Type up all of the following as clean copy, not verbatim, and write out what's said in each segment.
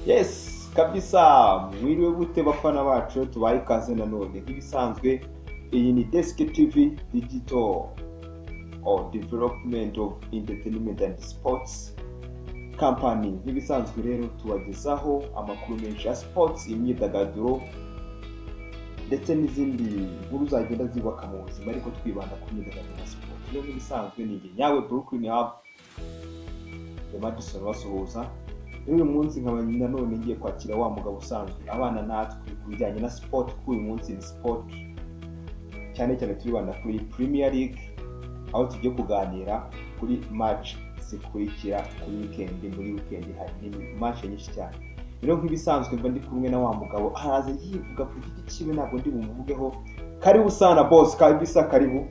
Yes, kabisa. Mwiriwe gute bafana bacu? Tubaye ikaze nanone nk'ibisanzwe. Iyi ni Desk TV Digital or Development of Entertainment and Sports Company. Nk'ibisanzwe rero tubagezaho amakuru menshi ya sports, imyidagaduro ndetse n'izindi nkuru zagenda zubaka mu buzima, ariko twibanda ku myidagaduro na sport. Rero nk'ibisanzwe ni njye nyawe Brooklyn Hub the Madison basuhuza. Rero uyu munsi nkaba nanone ngiye kwakira wa mugabo usanzwe abana natwe ku bijyanye na sport, kuko uyu munsi ni sport cyane cyane turibanda kuri Premier League, aho tugiye kuganira kuri match zikurikira kuri weekend. Muri weekend hari match nyinshi cyane. Rero nk'ibisanzwe mba ndi kumwe na wa mugabo, araza yivuga ku giti cyiwe, ntabwo ndi bumuvugeho. Karibu sana boss, kabisa karibu.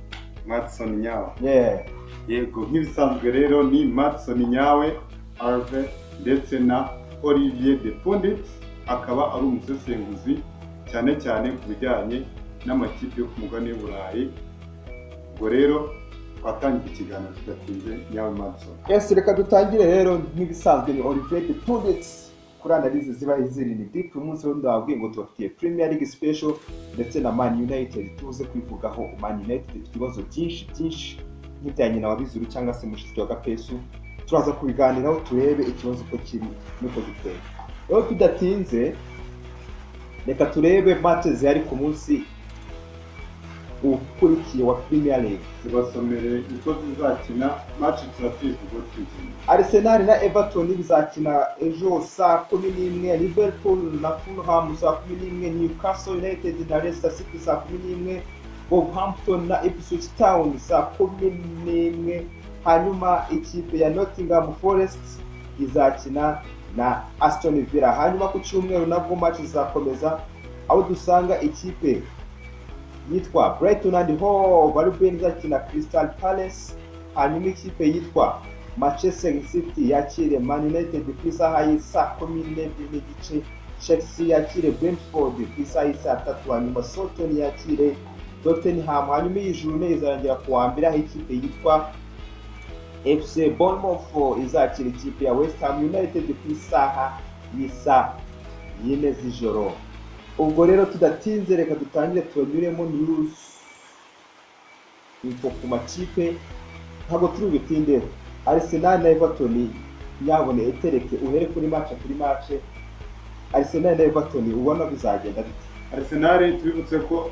Madison Nyawe. Yeah. Yego, nk'ibisanzwe rero ni Madison Nyawe Arve ndetse na Olivier de Pundit, akaba ari umusesenguzi cyane cyane ku bijyanye n'amakipe yo ku mugabane w'Uburayi. Ubwo rero twatangira ikiganiro tudatinze, Nyawe Madison. Yes, reka dutangire rero. Nk'ibisanzwe ni Olivier de Pundit kuri analyse ziba ziri ni deep. Uyu munsi rero ndababwiye ngo tubafitiye Premier League special ndetse na Man United tuze kwivugaho. Man United ifite ibibazo byinshi byinshi nk'ibya nyina wa Bizuru cyangwa se mushiki wa Gapesu. Turaza kubiganiraho turebe ikibazo uko kiri n'uko giteye. Rero tudatinze, reka turebe match zihari ku munsi ukurikiye wa Premier League. Zibasomere uko zizakina match, turazivuga tuzina. Arsenal na Everton bizakina ejo saa 11, Liverpool na Fulham saa 11, Newcastle United na Leicester City saa 11, Wolverhampton na Ipswich Town saa 11, hanyuma ikipe ya Nottingham Forest izakina na Aston Villa. Hanyuma ku cyumweru nabwo match zizakomeza, aho dusanga ikipe yitwa Brighton and Hove Albion izakina Crystal Palace, hanyuma ikipe yitwa Manchester City yakire Man United ku isaha y'isaa 12:30, Chelsea yakire Brentford ku isaha y'isaa 3, hanyuma Southampton yakire Tottenham. Hanyuma iyi journée izarangira ku wa mbere, aho ikipe yitwa FC Bournemouth izakira ikipe ya West Ham United ku isaha y'isaa 4 z'ijoro. Ubwo rero tudatinze, reka dutangire tubanyuremo news info ku makipe, ntabwo turi bubitindeho. Arsenal na Everton, nyabone etereke uhere kuri match. Arsenal na Everton ubona bizagenda bite? Arsenal, tubibutse ko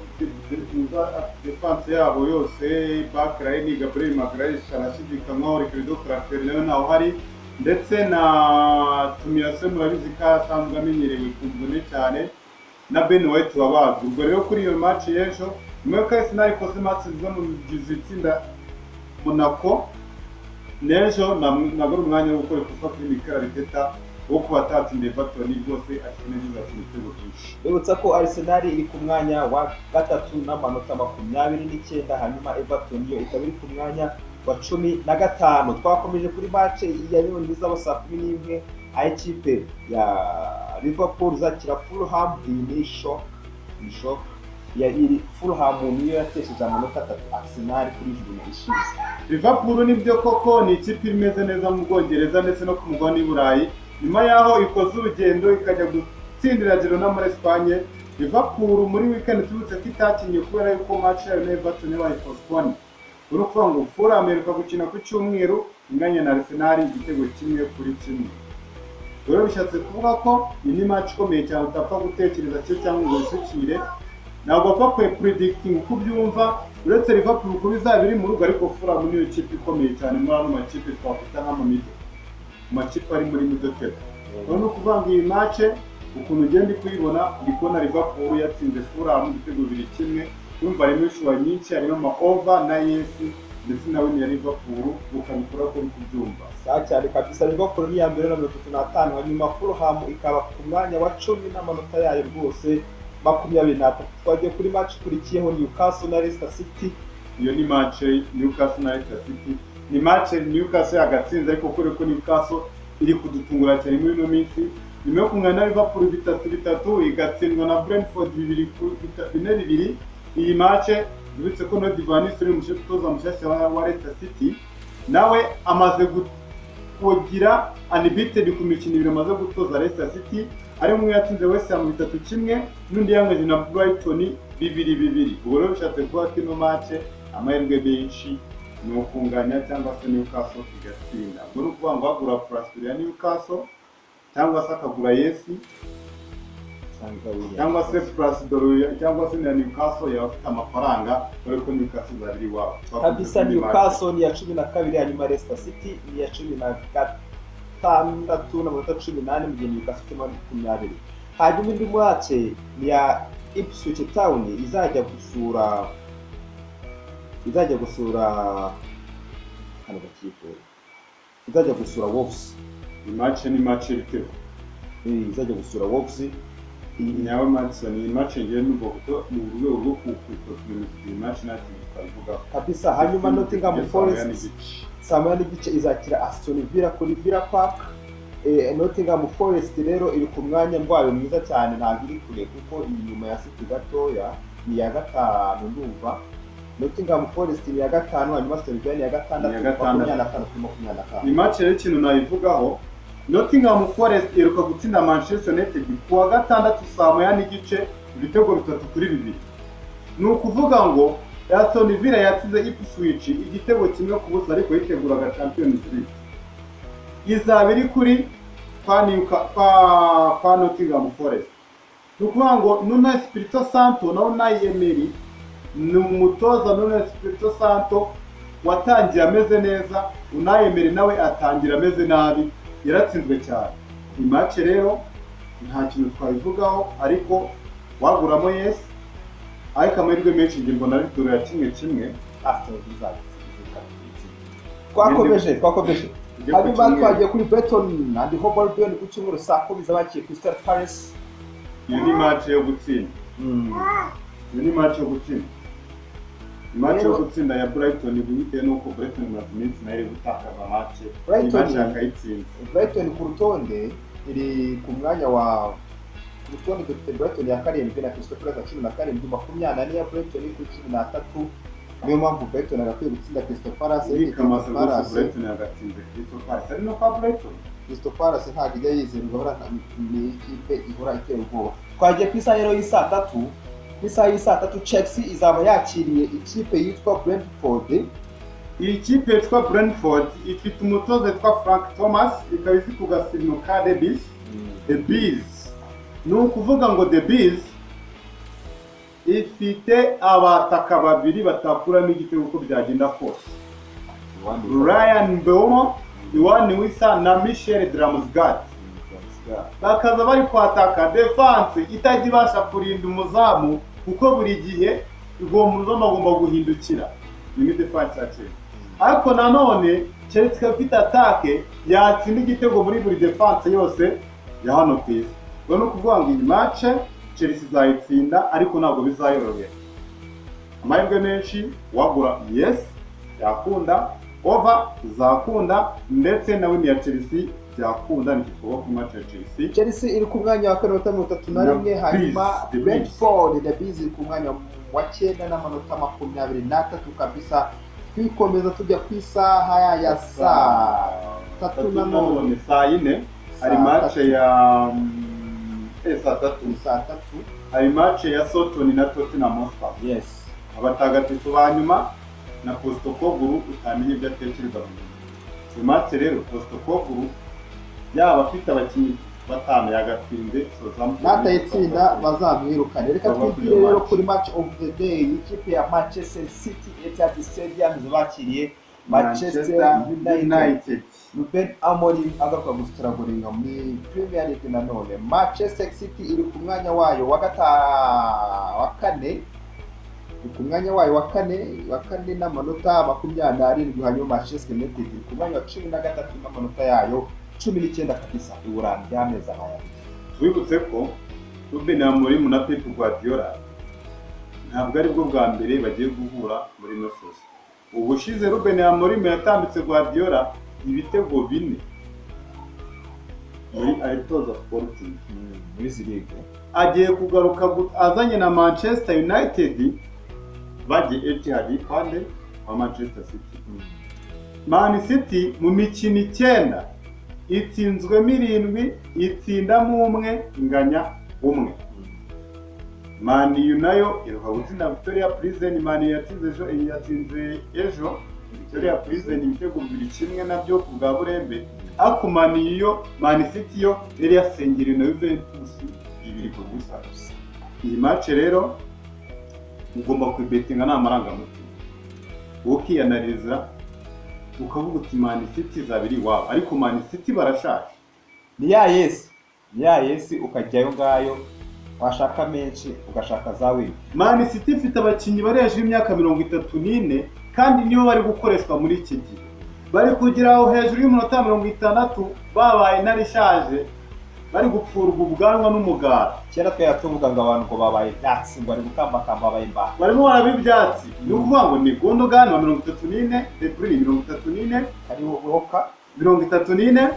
défense yabo yose, backline, Gabriel Magalhaes arashidikanywaho, Ricardo Calafiori nawe ntawe uhari, ndetse na Tomiyasu murabizi ko asanzwe amenyerewe ku mvune cyane, na Ben White wabazwe. Ubwo rero kuri iyo match y'ejo, nyuma y'uko Arsenal ikoze match nziza mu gihe itsinda Monaco, n'ejo ntabwo ari umwanya wo gukora ikosa kuri Mikel Arteta wo kuba atatsinda Everton. Rwose Arsenal izatsinda ibitego byinshi. Bibutsa ko Arsenal iri ku mwanya wa gatatu n'amanota 29, hanyuma Everton yo ikaba iri ku mwanya wa 15. Twakomeje kuri match ya yundi izaba saa 11, aho ikipe ya Liverpool izakira Fulham. Iyi ni shock, ni shock ya iri. Fulham niyo yatesheje amanota 3 Arsenal kuri journée ishize. Liverpool nibyo koko ni ikipe imeze neza mu Bwongereza ndetse no ku mugabane w'i Burayi, nyuma y'aho ikoze urugendo ikajya gutsindira Girona muri Espagne. Liverpool muri weekend tubutse ko itakinnye kubera yuko match yayo na Everton yabaye postpone. Uri ukuvuga ngo Fulham iheruka gukina ku cyumweru inganya na Arsenal igitego 1-1. Rero bishatse kuvuga ko iyi ni match ikomeye cyane, utapfa gutekereza cyo cyangwa ngo wisukire, ntabwo wapfa predicting uko ubyumva, uretse Liverpool kuba izaba iri mu rugo. Ariko Fulham niyo kipe ikomeye cyane muri ano makipe twakwita nk'amamiddle, amakipe ari muri middle table. Rero ni ukuvuga ngo iyi match ukuntu ugenda kuyibona, ndi kubona Liverpool yatsinze Fulham ibitego 2-1. Urumva harimo inshuro nyinshi, harimo ama over na yes ndetse na win ya Liverpool, ukabikora ko uri kubyumva. Sawa cyane kabisa. Liverpool ni iya mbere na 35, hanyuma Fulham ikaba ku mwanya wa 10 n'amanota yayo rwose 23. Twagiye kuri match ikurikiyeho, Newcastle na Leicester City. Iyo ni match Newcastle na Leicester City, ni match Newcastle yagatsinze, ariko kubera ko Newcastle iri kudutungura cyane muri ino minsi, nyuma yo kungana na Liverpool 3-3, igatsindwa na Brentford 4-2. Iyi match uretse ko Ruud van Nistelrooy, umutoza mushyashya wa Leicester City, nawe amaze Kugira unbeaten ku mikino 2 amaze gutoza Leicester City, ari umwe yatsinze West Ham 3-1, n'undi yanganyije na Brighton 2-2. Ubwo rero bishatse kuvuga ko ino match amahirwe menshi ni ukunganya cyangwa se Newcastle igatsinda. Ubwo ni ukuvuga ngo agura plus ya Newcastle cyangwa se akagura yes, cyangwa se plus draw cyangwa se na Newcastle yaba afite amafaranga, dore ko Newcastle izaba iri iwabo. Kabisa, Newcastle ni iya 12, hanyuma Leicester City ni iya 16 n'amanota 14, mu gihe Newcastle ifite 20. Hanyuma indi match ni iya Ipswich Town izajya gusura kano gakipe, izajya gusura Wolves. Iyi match ni match y'ibitego. Izajya gusura Wolves. Iyi nyawe Madison, iyi match ngiye numva ko mu rwego rwo kuwukomeza iyi match nta kintu twabivugaho. Kabisa. Hanyuma Nottingham Forest saa 1:30 izakira Aston Villa kuri Villa Park. Nottingham Forest rero iri ku mwanya wayo mwiza cyane, ntabwo iri kure kuko iri inyuma ya City gatoya, ni iya gatanu. Ndumva Nottingham Forest ni iya gatanu, hanyuma Aston Villa ni iya gatandatu. Ni iya gatandatu. 25 kuri 25. Iyi match rero ikintu nayivugaho, Nottingham Forest iheruka gutsinda Manchester United ku wa gatandatu saa 1:30 ibitego 3-2. Ni ukuvuga ngo Aston Villa yatsinze Ipswich igitego 1-0, ariko yiteguraga Champions League. Izaba iri kuri kwa Nottingham Forest. Ni ukuvuga ngo Nuno Espirito Santo na Unai Emery, ni umutoza Nuno Espirito Santo watangiye ameze neza, Unai Emery nawe atangira ameze nabi, yaratsinzwe cyane. Iyi match rero nta kintu twabivugaho, ariko waguramo yes, ariko amahirwe menshi njye mbona ari draw ya 1-1. Aston Villa izatsinda. Twakomeje. Ujye ku Hanyuma cyumweru. Twagiye kuri Brighton and Hove Albion ku cyumweru saa 10 zabakiye Crystal Palace. Iyo ni match yo gutsinda. Iyo ni match yo gutsinda. Match yo gutsinda ya Brighton, bitewe n'uko Brighton imaze iminsi nayo iri gutakaza match. Iyi match yakayitsinze. Brighton ku rutonde iri ku mwanya wa, ku rutonde dufite Brighton ya karindwi na Crystal Palace ya 17, 24 ya Brighton kuri 13. Niyo mpamvu Brighton agakwiye gutsinda Crystal Palace, ariko Yikamasa Crystal rwose. Palace Brighton yagatsinze Crystal Palace ari no kwa Brighton. Crystal Palace ntabwo ijya yizerwa, ihora ni ikipe ihora itera ubwoba. Twagiye ku isaha rero y'isaa tatu. Ku isaha y'isaa tatu Chelsea izaba yakiriye ikipe yitwa Brentford. Iyi kipe yitwa Brentford ifite umutoza witwa Frank Thomas, ikaba izi ku gasino ka The Bees. The Bees, ni ukuvuga ngo The Bees ifite abataka babiri batakuramo igitego uko byagenda kose, Bryan Mbeumo, Yoane Wissa na Michel Damsgaard, bakaza bari kwataka defense itajya ibasha kurinda umuzamu, kuko buri gihe uwo muzamu agomba guhindukira. Ni defense ya Chelsea, ariko nanone Chelsea ikaba ifite attaque yatsinda igitego muri buri defense yose ya hano ku isi. Ubwo ni ukuvuga ngo iyi match Chelsea izayitsinda, ariko ntabwo bizayorohera. Amahirwe menshi wagura yes yakunda, over zakunda, ndetse na win ya Chelsea byakunda. Ni igikorwa kuri match ya Chelsea. Chelsea iri ku mwanya wa kane n'amanota 31, Na hanyuma Bees, the Bees. Brentford, the Bees, iri ku mwanya wa cyenda n'amanota 23 kabisa. Twikomeza tujya ku isaha ya saa tatu na none. Saa yine hari Saa match tatu. ya saa tatu. Saa tatu. Hari match ya Southampton na Tottenham Hotspur. Abatagatifu ba nyuma na Postecoglou utamenya ibyo atekereza mu mutwe. Iyo match rero Postecoglou yaba afite abakinnyi batanu yagatsinze Southampton. Natayitsinda bazamwirukane. Reka Bava kuri twigire iyo rero match. Kuri match of the day, ikipe ya Manchester City, Etihad Stadium, bakiriye Manchester United. United. Ruben Amorim agaruka gustrugglinga muri Premier League nanone. Manchester City iri ku mwanya wayo wa kane, iri ku mwanya wayo wa kane n'amanota 27, hanyuma Manchester United iri ku mwanya wa 13 n'amanota yayo 19 kabisa. Iburana amezi aya. Twibutse ko Ruben Amorim na Pep Guardiola ntabwo aribwo bwa mbere bagiye guhura muri ino saison. Ubushize Ruben Amorim yatambitse Guardiola ibitego 4 muri ayitoza Sporting. Muri izi ligue. Agiye kugaruka azanye na Manchester United, bagiye Etihad pande wa Manchester City. Man City mu mikino icyenda itsinzwemo irindwi, itsindamo umwe, inganya umwe. Man U nayo iheruka gutsinda Victoria Plzen. Man U yatsinze ejo, yatsinze ejo Victoria Plzen ibitego 2-1, nabyo ku bwa burembe. Ariko Man U yo, Man City yo yari yasengerewe na Juventus 2-0. Iyi match rero ugomba kuyibetinga nta marangamutima, wowe ukiyanariza ukavuga uti Man City izaba iri iwabo, ariko Man City barashaje. Ni ya yes, ni ya yes, ukajyayo ngayo, washaka menshi ugashaka za win. Man City ifite abakinnyi bari hejuru y'imyaka 34, kandi nibo bari gukoreshwa muri iki gihe. Bari kugera aho hejuru y'umunota 60 babaye intare ishaje, bari gupfurwa ubwanwa n'umugara. Kera twari tuvuga ngo abantu ngo babaye ibyatsi, ngo bari gukambakamba, babaye imbaho. Barimo baraba ibyatsi. Ni ukuvuga ngo ni Gundogan wa 34, De Bruyne 34, Hariho Walker. 34,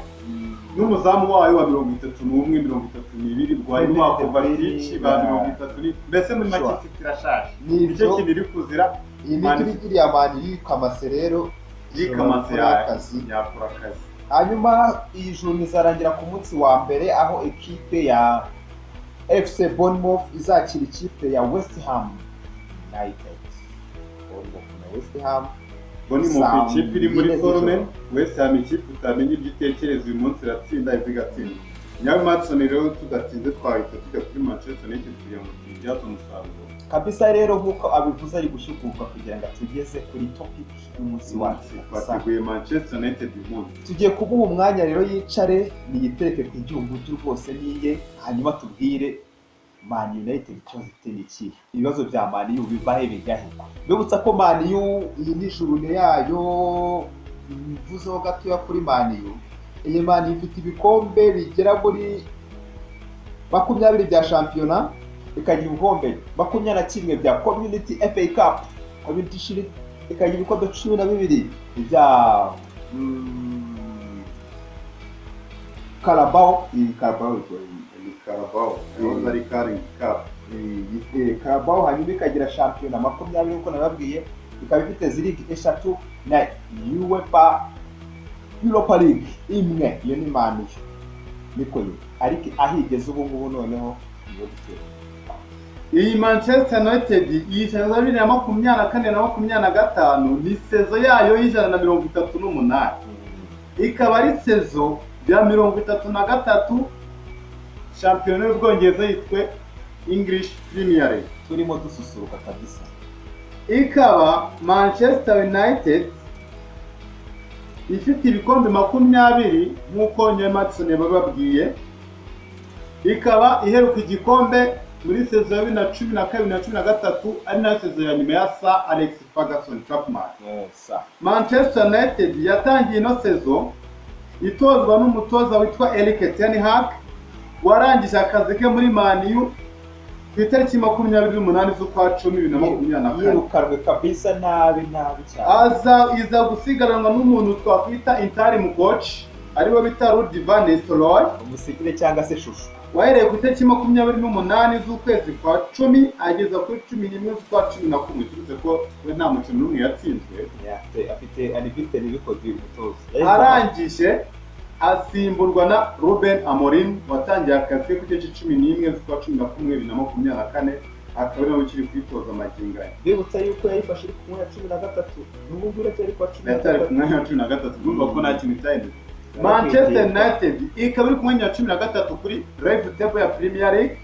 n'umuzamu wayo wa 31, 32, rwarimo wa Kovacic ba 30, mbese muri make City irashaje. Ni nicyo ibyo. Kintu iri kuzira. Iyi Man ni City. iriya Man yikamase rero. Yikamase. Ishobora gukora akazi. Yakora akazi. Hanyuma iyi joro izarangira ku munsi wa mbere, aho ekipe ya FC Bournemouth izakira ikipe ya West Ham United. Bournemouth na West Ham. Bournemouth Saa ikipe iri muri 4 forme. z'ijoro. West Ham ikipe utamenya ibyo itekereza, uyu munsi iratsinda, ejo igatsinda. Nyawe Matson rero, tudatinze twahita tujya kuri Manchester United kugira ngo tuyibyaze umusaruro. Kabisa rero, nk'uko abivuze, ari gushyuguka kugira ngo atugeze kuri topic y'umunsi wacu. Twateguye Manchester United uyu munsi. Tugiye kumuha umwanya rero yicare, niyitereke ku igihugu rwose niye, hanyuma tubwire Man United ikibazo ifite ni ikihe, ibibazo bya Man U biva he bijya he. Mbibutsa ko Man U iyi ni journée yayo. Mvuzeho gatoya kuri Man U, iyi Man U ifite ibikombe bigera muri 20 bya shampiyona, ikagira ibikombe 21 bya Community FA Cup, Community Shield, ikagira ibikombe 12 bya Carabao. Iyi Carabao Ni Carabao, yahoze ari Carling Cup. Carabao. Hanyuma ikagira shampiyona 20 nk'uko nababwiye, ikaba ifite zirigi eshatu na UEFA Europa League imwe. Iyo ni Man U, niko yo, ariko aho igeze ubu ngubu noneho niyo gutera. Iyi Manchester United, iyi saison ya 2024 na 25 ni saison yayo y'138, ikaba ari saison ya 33 shampiyona y'Ubwongereza yitwe English Premier League. Turimo dususuruka kabisa. Ikaba Manchester United ifite ibikombe 20 nk'uko Nyamatson yabababwiye, ikaba iheruka igikombe muri saison ya 2012 na 13, ari nayo saison ya nyuma ya Sir Alex Ferguson Chapman. Yes. Manchester United yatangiye ino saison itozwa n'umutoza witwa Erik ten Hag, warangije akazi ke muri Man U ku itariki 28 z'ukwa cumi 2024. Yirukanwe kabisa nabi nabi cyane. Aza iza gusigaranwa n'umuntu twakwita interim coach, ariwe bita Ruud van Nistelrooy. Umusigire cyangwa se shusho. Wahereye ku itariki 28 z'ukwezi kwa cumi ageza kuri 11 z'ukwa 11, turetse ko we nta mukino n'umwe yatsinzwe. Afite unbeaten record umutoza. Arangije asimburwa na Ruben Amorim, watangiye akazi ke ku itariki 11 z'ukwa 11 2024, akaba ari nawe ukiri kwitoza magingo aya. Bibutsa yuko yayifashe iri ku mwanya wa 13, n'ubu ngubu iracyari ku wa cumi na Iracyari ku gatatu. mwanya wa 13. Urumva ko nta kintu cyahindutse. Manchester United ikaba iri ku mwanya wa 13 kuri live table ya Premier League,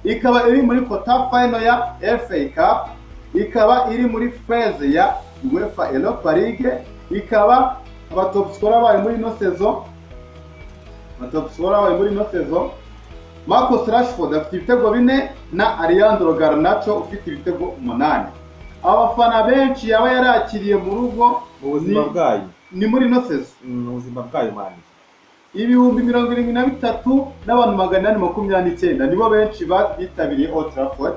ikaba iri muri quarter final ya FA Cup, ikaba iri muri phase ya UEFA Europa League, ikaba aba top scorer bayo muri ino saison, aba top scorer bayo muri ino saison, Marcus Rashford afite ibitego bine na Alejandro Garnacho ufite ibitego umunani. Abafana benshi yaba yarakiriye mu rugo mu buzima bwayo ni muri ino saison. Mu buzima bwayo Man. 73,829 000 nibo benshi bitabiriye Old Trafford.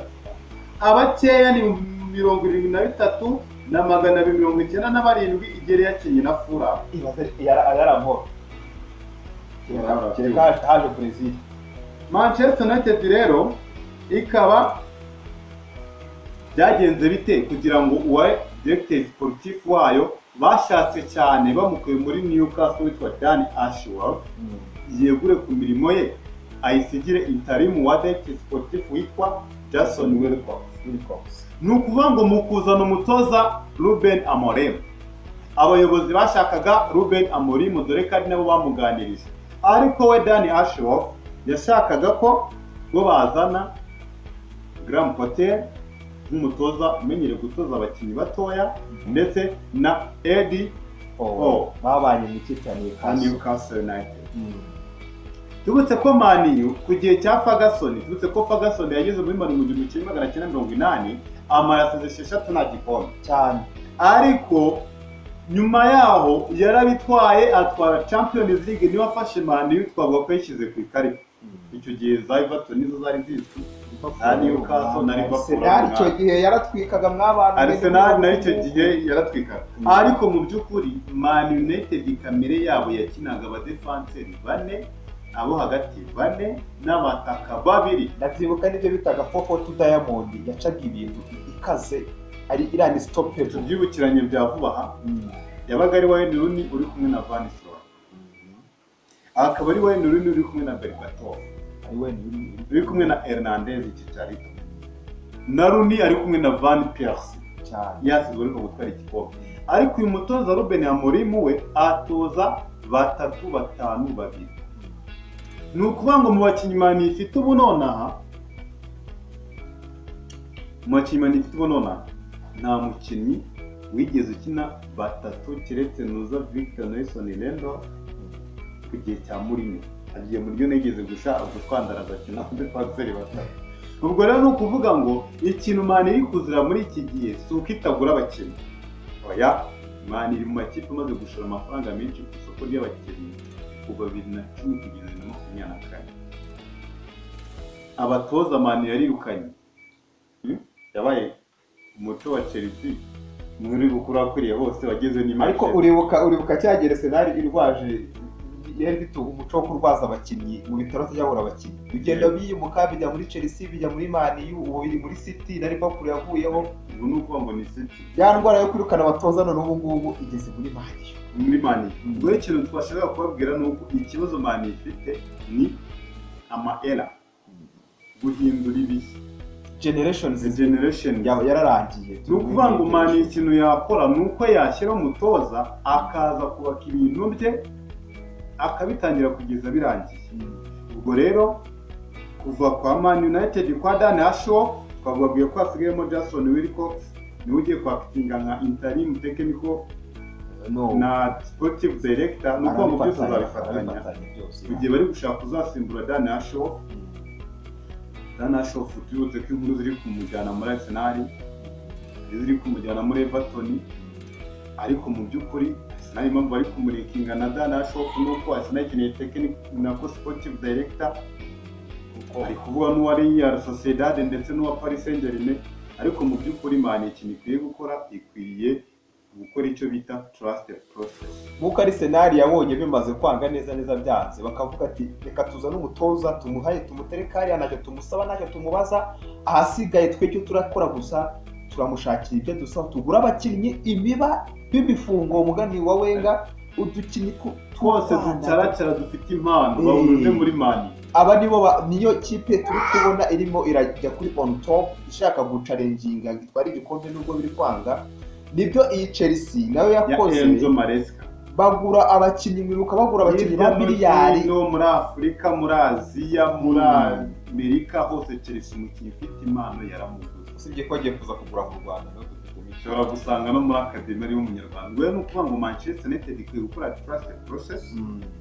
Abakeya ni 73,297 igere yakinnye na Fulham. Ibaze yari amahoro kereka haje Brazil. Manchester United rero ikaba byagenze bite kugira ngo uwa directeur sportif wayo Bashatse cyane bamukuye muri Newcastle witwa Dan Ashworth yegure ku mirimo ye, ayisigire interim wa directeur sportif witwa Jason Wilcox. Wilcox. Ni ukuvuga ngo mu kuzana umutoza Ruben Amorim, abayobozi bashakaga Ruben Amorim, dore ko ari nabo bamuganirije, ariko we Dan Ashworth yashakaga ko bo bazana Graham Potter nk'umutoza umenyereye gutoza abakinnyi batoya, ndetse na Eddie Oh, babanye mu ikipe ya na Newcastle. Newcastle United. Tubutse ko Man U ku gihe cya Ferguson, tubutse ko Ferguson yageze muri Man U mu 1980, amara season 6 nta gikombe. Cyane. Ariko nyuma yaho yarabitwaye, atwara Champions League, niwe afashe Man U, twavuga ko yishyize ku ikarita. Icyo gihe za Everton nizo zari zizwi, na Newcastle na Liverpool. Arsenal icyo gihe yaratwikaga mw'abantu. Arsenal nayo icyo gihe yaratwikaga, ariko mu by'ukuri Man United kamere yabo yakinaga abadefanseri bane, abo hagati bane n'abataka babiri. Ndabyibuka, nibyo bitaga 4-4-2 Diamond, yacaga ibintu ikaze, ari iriya unstoppable. Tubyibukiranye bya vuba aha, yabaga ari Wayne Rooney uri kumwe na Van Nistelrooy, akaba ari Wayne Rooney uri kumwe na Berbatov, ari Wayne Rooney uri kumwe na Hernandez Chicharito, na Rooney ari kumwe na Van Persie. Cyane. Yasizwe ariko gutwara igikombe. Ariko uyu mutoza Ruben Amorim we atoza batatu batanu babiri. Ni ukuvuga ngo mu bakinnyi Man ifite ubu nonaha, mu bakinnyi Man ifite ubu nonaha, nta mukinnyi wigeze ukina batatu keretse nuza Victor Nelson Lindelof ku gihe cya Mourinho. Agiye muri ryo nigeze gusa gutwandaraza akina defanseri batatu. Ubwo rero ni ukuvuga ngo ikintu Man iri kuzira muri iki gihe si uko itagura abakinnyi, oya. Man iri mu makipe amaze gushora amafaranga menshi ku isoko ry'abakinnyi kuva 2010 kugeza 2024. Abatoza Man yarirukanye. Yabaye umuco wa Chelsea muri bukuru akwiriye hose wageze ni Ariko Manchester. uribuka cyagihe Arsenal irwaje, yari ifite umuco wo kurwaza abakinnyi mu bitaro, atajya abakinnyi, bigenda biyimuka bijya muri Chelsea, bijya muri Man U, ubu biri muri City na Liverpool yavuyeho. Ubu ni ukuvuga ngo ni City. Ya ndwara yo kwirukana abatoza none ubu ngubu igeze muri Man U. Muri Man U. Ubwo rero ikintu twashakaga kubabwira ni uko ikibazo Man U ifite ni ama era, guhindura ibihe. Generations. The generation. Yaba yararangiye. Ni ukuvuga ngo Man U ikintu yakora ni uko yashyira umutoza akaza kubaka ibintu bye, akabitangira kugeza birangiye. Ubwo rero kuva kwa Man United kwa Dan Ashworth, twababwiye ko hasigayemo Jason Wilcox, niwe ugiye kwactinga nka interim technical No. na sportive director. Ni ukuvuga ngo byose azabifatanya. Arabifatanya byose. Mu gihe bari gushaka uzasimbura Dan Ashworth. Dan Ashworth, tubibutse ko inkuru ziri kumujyana muri Arsenal, ziri kumujyana muri Everton, ariko mu by'ukuri Arsenal impamvu bari kumulinkinga na Dan Ashworth ni uko Arsenal ikeneye technical na ko sportive director. Ari kuvuga n'uwari Real Sociedad ndetse n'uwa Paris Saint-Germain. Ariko mu by'ukuri Man ikintu ikwiye gukora, ikwiye gukora icyo bita trust process. Nk'uko Arsenal yabonye bimaze kwanga neza neza, byanze, bakavuga ati: "Reka tuzane umutoza tumuhaye, tumutereke hariya, ntacyo tumusaba, ntacyo tumubaza, ahasigaye twe icyo turakora gusa turamushakira ibyo dusaba, tugura abakinnyi imiba b'imifungo." Mugani wa Wenga, udukinnyi twose tw'utwana. Ducaracara dufite impano bahuruje muri Man. Aba nibo niyo kipe turi kubona irimo irajya kuri on top, ishaka guchallenginga ngo itware igikombe nubwo biri kwanga. Nibyo iyi Chelsea nayo ya yakoze. Enzo Maresca. Bagura abakinnyi, mwibuka bagura abakinnyi ba Hirya no miliyari. hino muri Afurika, muri Aziya, muri Amerika hose, Chelsea umukinnyi ufite impano yaramuguze. Usibye ko agiye kuza kugura mu Rwanda nawe dufite imico. Ushobora gusanga no muri academy ariwe umunyarwanda. Ubwo rero ni ukuvuga ngo Manchester United ikwiye gukora trust process,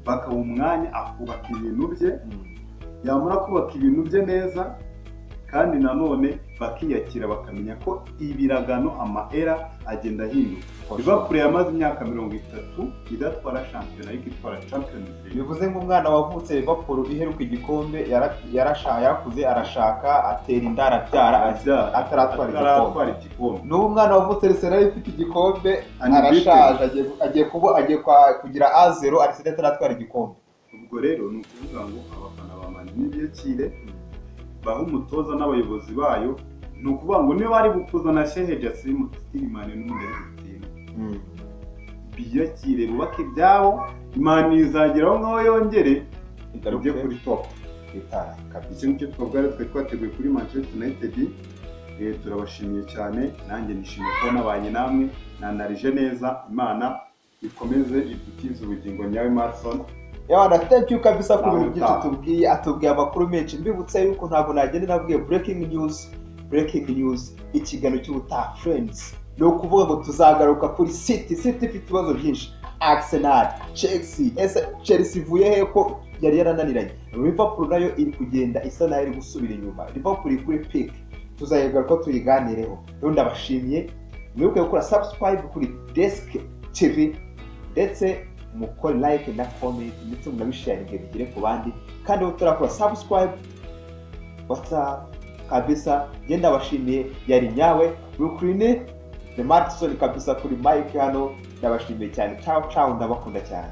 bakaha umwanya akubaka ibintu bye, yamara kubaka ibintu bye neza, kandi nanone bakiyakira, bakamenya ko ibiragano, ama era agenda ahinduka. Liverpool yamaze imyaka 30 idatwara shampiyona, ariko itwara Champions League. Bivuze ngo umwana wavutse Liverpool iheruka igikombe yarakuze, arashaka, atera inda, arabyara. Arabyara. Ataratwara igikombe. Ataratwara igikombe. N'ubu umwana wavutse Arsenal ifite igikombe Unbeaten. arashaje, agiye kuba agiye kugira A0 Arsenal itaratwara igikombe. Ubwo rero ni ukuvuga ngo abafana ba Man nibiyakire, bahe umutoza n'abayobozi bayo. Ni ukuvuga ngo niba bari bukuzana Sheikh Jassim, still Man n'ubundi ari gutsinda. Biyakire, bubake ibyabo. Man U izagera aho ngaho yongere igaruke ijye kuri top. Itara kabisa. Iki ngicyo twavuga rero, twari twateguye kuri Manchester United. Turabashimiye cyane. Nanjye nishimiye kuba nabanye namwe, nanarije neza. Imana ikomeze idutize ubugingo nyawe, Marson. Yawana, thank you kabisa ku bintu Nawe byinshi utaha. tubwiye, atubwiye amakuru menshi. Mbibutse yuko ntabwo nagenda nabwiye breaking news, breaking news. Ikiganiro cy'ubutaha, friends, ni ukuvuga ngo tuzagaruka kuri City. City ifite ibibazo byinshi, Arsenal, Chelsea. Ese Chelsea ivuye he ko yari yarananiranye? Liverpool nayo iri kugenda isa nayo iri gusubira inyuma. Liverpool iri kuri peak, tuzayigaruka tuyiganireho. Rero ndabashimiye, mwibuke gukora subscribe kuri Desk TV, ndetse mukore like na comment, ndetse munabisharinge bigere ku bandi. Kandi ubu turakora subscribe, whatsapp kabisa. Njye ndabashimiye, yari nyawe Brooklyn the Madison kabisa kuri mic hano. Ndabashimiye cyane. Ciao ciao, ndabakunda cyane.